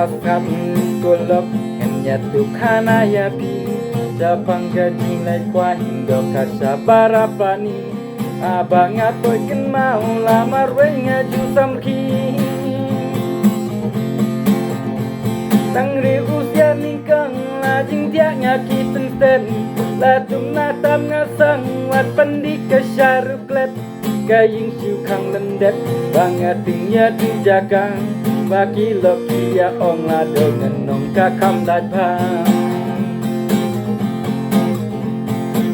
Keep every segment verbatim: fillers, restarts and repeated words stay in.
Asam kulok ngan ïathuh khana ïa phi, shaphang ka jingleh kwai dohkha sha Barapani. Haba nga poi kynmaw la marwei nga ju samrkhie. Tang riewsiar nyngkong la jingthiah nga ki pynstet, la tum na tam nga sang wat pyndih ka sharu klet. Ka ïing shu khang lyndet ba nga tieng ïa tu jaka, ba ki lok ki ïa ong la dor ngan ong ka kham dait bha.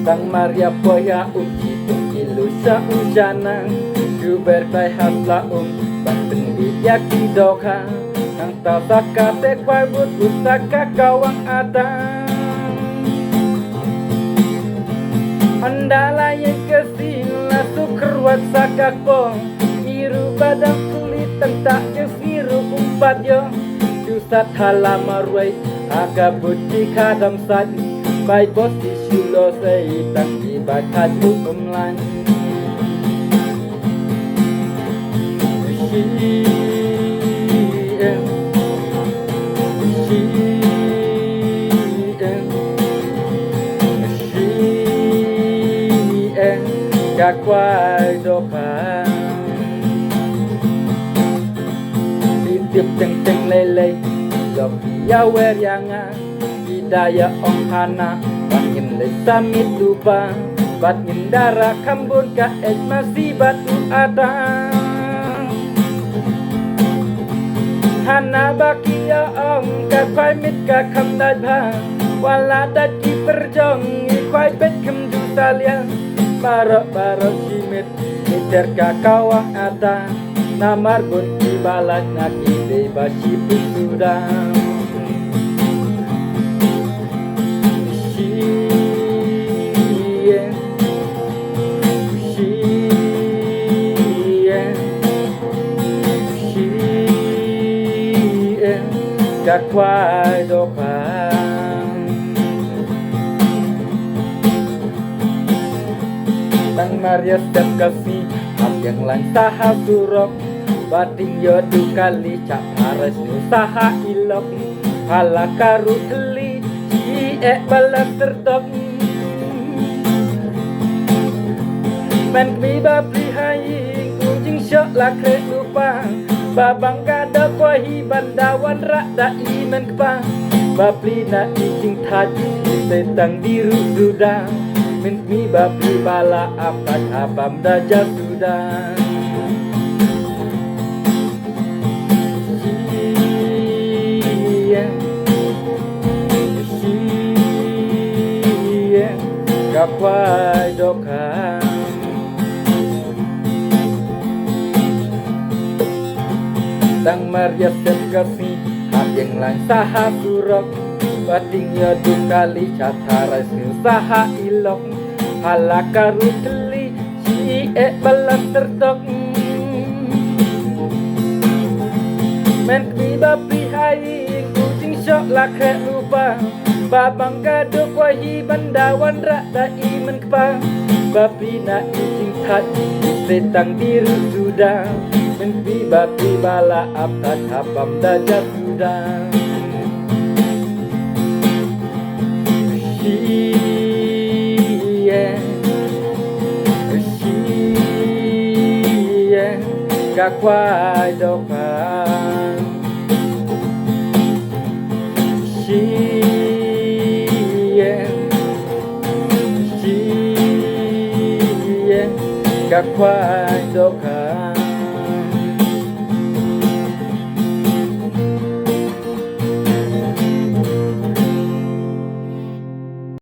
Tang mar ïa poi ha um ki tung ki lu sha u sha nang, ju ber kai ha sla um ban pynbit ïa ki dohkha. Nangta sa ka te kwai bud bud sa ka kawang ata. Hynda la ïeng ka sngi la shu kyrwat sa ka kpong. Ngi ruh ba dang kuli tang ta ka sngi ruh um pat ïoh. Ju sat ha la marwei ha ka bud ki kha dam sat. Bai bos ki shu lo sei tang ki bai kha ju um lain. Shi em, shi em, shi em, ka kwai dohkha. Ki tip teng teng lei lei, lok ïa wer ïa nga. Ki da ïa ong hana, ba ngin leit sa miet u pa, bad ngin da rah kham bun ka ej masi bad u ata. Hana ba ki ïa ong ka khwai miet ka kham dait bha, wat la dait ki pyrjong, i khwai peit kham ju salia, baroh baroh shi miet. Ki ter ka kawang ata, namar bun ki ba lait na ki dei ba shi phi suda. Shi em, shi em, shi em, ka kwai dohkha. Tang mar ïa step ka sngi, hap ïeng lang sa ha surok. Ba tieng ïoh du kali, chah tharai sniew sa ha i lok. Ha la ka ruh thylli, shi eh ba la tyrtok. Mynkmie ba plie ha ïing, u jingshoh la khreh lypa. Ba bang ka da kwah hi ban da wanrah da i mynkpa. Ba plie na i jingthait, i sei tang di ruh suda. Mynkmie ba plie ba la ap thait, ha bam da ja suda. Shi em, shi em, ka kwai dohkha. Tang mar ïa step ka sngi, hap ïeng lang sa ha surok. Ba tieng ïoh du kali, chah tharai sniew sa ha i lok. Ha la ka ruh thylli, shi eh ba la tyrtok. Mynkmie ba plie ha ïing, u jingshoh la khreh lypa. Ba bang ka da kwah hi ban da wanrah da i mynkpa. Ba plie na i jingthait, i sei tang di ruh suda. Mynkmie ba plie ba la ap thait, ha bam da ja suda. Shi em, shi em, ka kwai dohkha. Shi em, shi em, ka kwai dohkha.